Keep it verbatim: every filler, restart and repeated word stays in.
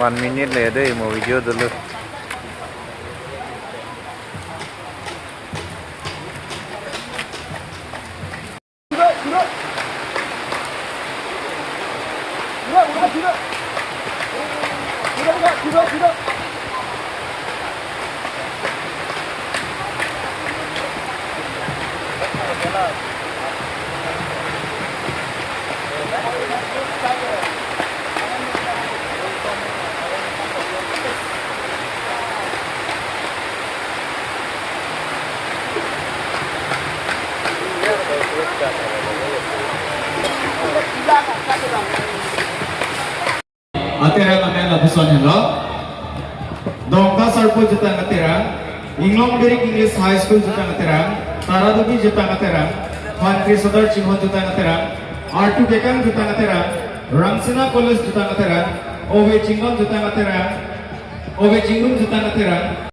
One minute le dei, mo video dulu. Aterang amen lapuson helo. Dongka Sarpo Jutang Aterang, Inglong Birik English High School Jutang Aterang, Taradubi Jutang Aterang, Phan Krisadar Chinghon Jutang Aterang, Artu Kekang Jutang Aterang, Ramsina College Jutang Aterang, Ove Chinglong Jutang Aterang, Ove Chinglong Jutang Aterang,